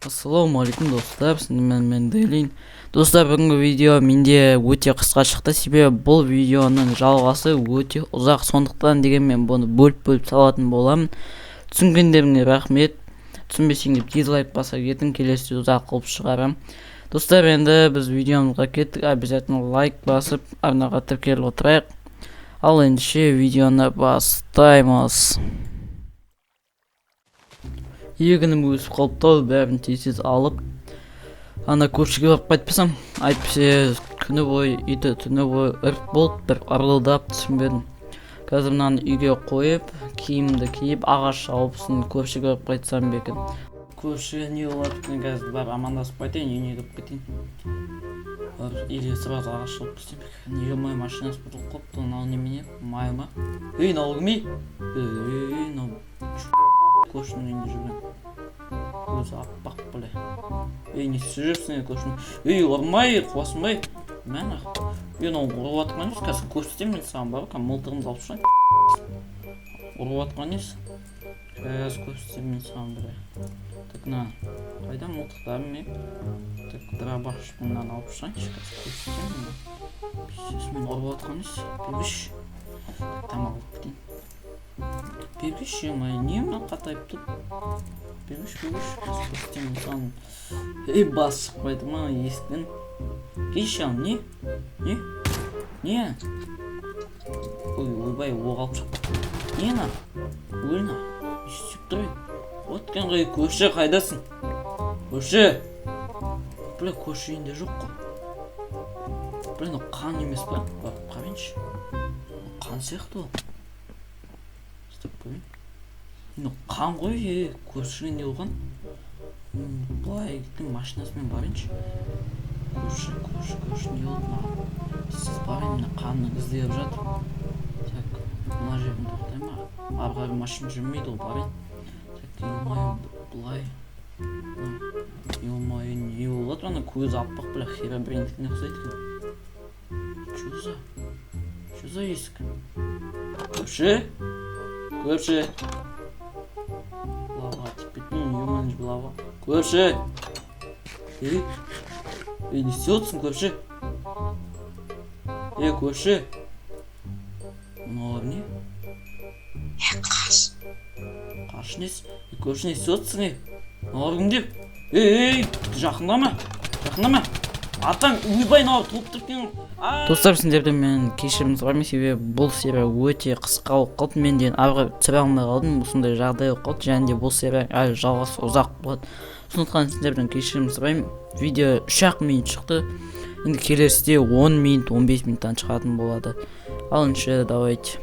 Ассалаумағалейкум, достар! Сіздермен мен, Делин. Достар, бүгінгі видео менде өте қысқа шықты, себебі бұл видеоның жалғасы өте ұзақ. Сондықтан дегенмен бұны бөліп-бөліп салатын боламын. Түсінгендеріңе рахмет, түсінбесеңдер, дизлайк баса кетің, келесі ұзақ қылып шығарамын. Достар, енді біз видеомызға кеттік. Обязательно лайк басып, арнаға тіркеліп отырайық. Ал ендеше видеоны бастаймыз. Егінім өсіп қалыпты ау, бәрін тез тез алып, ана көршіге барып қайтпасам, әйтпесе күні бойы үйде, түні бойы ірк болды, бір ырылдап. Түсінбедім. Қазір мынаны үйге қойып, киімді киіп, ағаш шауып, сосын көршіге барып қайтсам ба екен? Көрші не болады екен? Қазір барып амандасып қайтайын, үйіне кіріп кетейін барып или сразу ағаш шауып кетсем бе екен? Е, машинасы бұзылып қалыпты. Мынау немене, май ма? Ей, мынау кім? Ей, ей, мынау көршінің үйінде жүрген, көзі аппақ бля. Ей, не істеп жүрсің, ей, көршінің? Ей, ұрмай, қуасың ба? Мә, ей, мынау ұрып жатқан емес. Қазір көрсетемін мен саған. Бар, қазір мылтығымды алып шығайын. Ұрып жатқан несі? Қазір көрсетемін мен саған, бля. Так, мына қайда мылтықтарым? Е, так, дробаш, мынаны алып шығайыншы. Қазір көрсетемін. Пиздец, мен ұрып жатқан несі? Бергіші, тамақ алып кетейін. Бергіші, ё, не мына қатайып тұр? Бергіші, бергіші, қазір көрсетемін саған. Ей, бас шықпайды ма есіктен? Келші, ал, не, не, не? Ой, ойбай, оқ алып шықты. Не, ана өл, не істеп тұр, ей? Өткен қай көрші, қайдасың, көрші? Бля, көрші үйінде жоқ қой. Бля, мынау қан емес па? Барып қарайыншы, қан сияқты ол. Ұстап көрейін. Мынау қан ғой. Е, көршіге не болған? Былай кеткен машинасымен барайыншы. Көрші, көрші, көрші, не болды маған? Сіз барайын, мына қанның іздеп жатыр. Так, мына жерден тоқтай ма? Ары қарай машина жүрмейді ғой, барайын. Так, ё, былай, ё, не болып жатыр? Ана көзі аппақ, бля, Херобринікіне ұқсайды екен. Че за, че за есік? Көрші, көрші, лава тиіп кетпейін, ё, лава. Көрші, ей, ей, не істеп отырсың, көрші? Ей, көрші, мыналар не? Е, қаш. Қаш несі? Ей, көрші, не істеп отырсың? Ей, мыналар кімдер? Ей, ей, жақындама, жақындама, атаң. Ойбай, мынау туып тұр екен. Достар, сендерден мен кешірім сұраймын, себебі бұл серия өте қысқа болып қалды. Мен де ары қарай түсіре алмай қалдым, осындай жағдай болып қалды. Және де бұл серия әлі жалғасы ұзақ болады, сондықтан сендерден кешірім сұраймын. Видео 3-ақ минут шықты, енді келесіде 10 минут, 15 минуттан шығатын болады. Ал ендеше, давайте.